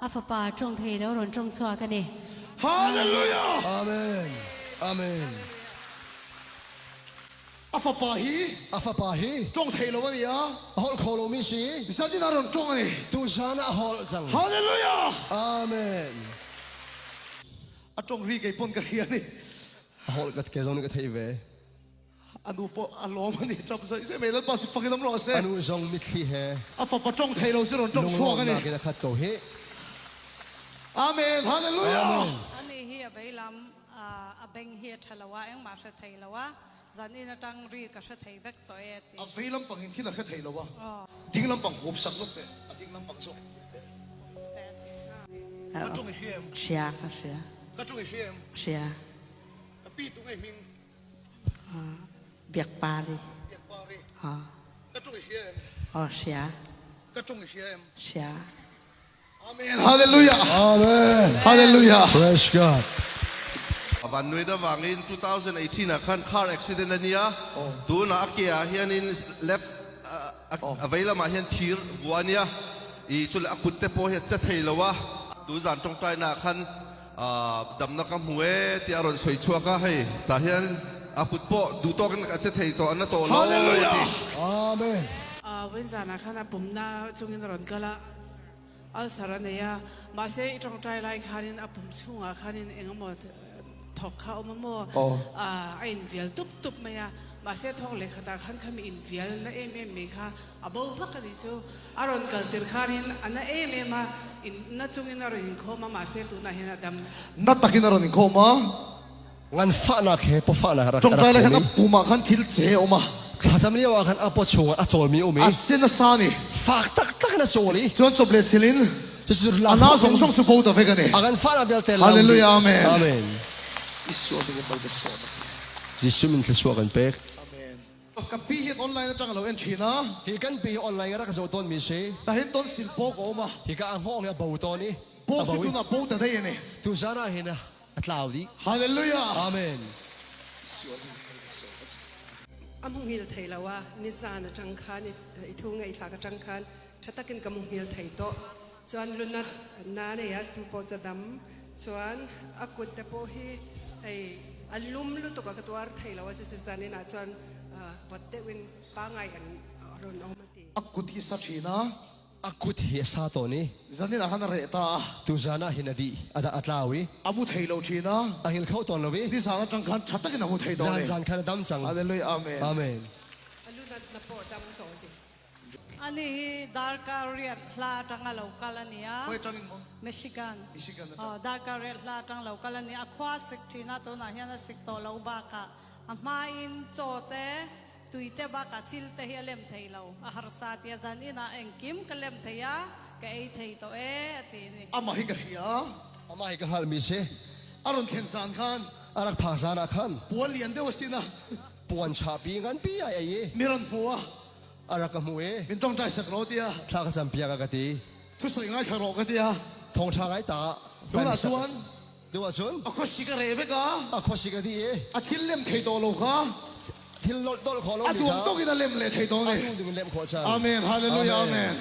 A fapa tawng thei lo rawn tawng chhuak a ni. Hallelujah! Amen! Amen! A fapa hi. A fapa hi. Tawng thei lo a ni a. A holh kho lomi si. Zan in a rawn tawng a ni. Tuzan ah a holh cang. Hallelujah! Amen! A tawng ri kei pawn ka hria a ni. A holh ka ke zong nih ka theih ve. A nu pawh a lawm a ni. Ṭap zawih zawih mai Lalpa si fakin awm rawh se. A nu zong mitthli he. A fapa tawng thei lo si rawn tawng chhuak a ni. Lunglawmnak in a khat ko hih. Amen! Hallelujah! Amen! Ani hi a vei lam a beng hi a ṭha lo a, engmah hre thei lo a. Zan in atang ri ka hre thei vek tawh e a ti. A vei lampang in thil a hre thei lo a, ding lampang hup sak lawk teh, a ding lampang zawk. Ka tawng i hria em? Hria ka hria. Ka tawng i hria em? Hria. Ka pi tu ngei hming? Biakpari. Biakpari. Aw. Ka tawng i hria em? Aw hria. Ka tawng i hria em? Hria. Amen Hallelujah Amen Hallelujah Praise God. A van nuih avangin 2018 ah khan car accident a nia, tunah a ke ah hianin left a vei lamah hian thir vua a nia, i chule a kut te pawh hi a che thei lo a, tun zan tawngtaina ah khan damna ka hmu e tih a rawn sawi chhuak a, hei tah hian a kut pawh duh tawkin a che thei tawh a na tawh lo a ti. Amen. Vawiin zanah khan a pumna chungin a rawn kal a. Ulcer a nei a, mahse i tawngtai lai khanin a pum chhungah khanin eng emaw thawk kha a awm a maw? A invial tup tup mai a, mahse thawk leh khatah khan khami invial na em em mai kha a bo hmak a nih chu. A rawn kal tir khanin a na em em a, in na chungin a rawn inkhawm a, mahse tunah hian a dam. Na takin a rawn inkhawm a. Ngan fahnak he paw fahnak rak Tawngtai lai rak khan um a i. pum ah khan thil che a um a. Thlacam lio ah khan a paw chungah a cawlmi a um i. A cin a san i. Fak taktak in a cawl i. Cun cawp le thil in. Cucu A na zong zong cu bo ta vek a ni. A kan fahnak vialte lam. Hallelujah Amen. Amen. Isua min in mal ka sawm a che. Jesuh min thluachuah kan pek. Amen. Ka pi hian online atang a lo en thin a. Hi kan pi hi online a rak zoh tawnmi si. Tahin tawn sil pawk a um a. Hika a hngawng hi a bo tawn i. Pawk cu tunah bo ta daih a ni. Tuzan ah hin a tlau dih. Hallelujah. Amen. A munghil thei lo a, nizan atang khan i thu ngaihthlak atang khan tha takin ka munghil thei tawh. Chuan lunat na nei a, tu pawh cha dam. Chuan a kut te pawh hi hei a lum lutuk a ka tuar thei lo a, chu chu zanin ah chuan vawt deuhin pangai an rawn awm a ti. A kut hi sa thin a. A kut hi a sa tawn i. Zanin ah khan a reh ta a. Tuzan ah hin a dih, a dah a tlau i. A mu thei lo thin a. A hngilh kho tawn lo i. Nizan atang khan tha takin a mu thei tawn i. Zan zan khan a dam cang. Hallelujah Amen. Amen. A lunat na pawh dam tawn ding. Ani hi darkar riat hla atanga lo kal a ni a. Khawi atangin maw? Michigan. Michigan atang. Aw, darkar riat hla atang lo kal a ni a. A khua sik thin a, tunah hian a sik tawh lo bakah a hmain chaw te Tui te bakah chil te hi a lem thei lo, a harsa tia zan inah engkim ka lem thei a, ka ei thei tawh e a ti ni. Amah hi ka hria a. Amah hi ka hngalh mi si. A rawn thlen zan khan. A rak phak zan ah khan. Puan lian deuh a sin a. Puan chahpi nganpi ai ei i. Mi rawn hmu a. A rak ka hmu i. Min tawngtai sak rawh tia. Thla ka campiak a ka ti. Thusawi ngaithla rawh ka tia. Thawngtha ngai ta. Tunah chuan. Duh ahcun. A khuasik a reh vek a. A khuasik a dih i. A thil lem thei tawh lo kha. Thil nolh dolh khawh lomi kha. A duang tawk in a lem leh thei tawh ni. A duh ding in lem khawh cang. Amen. Hallelujah. Amen.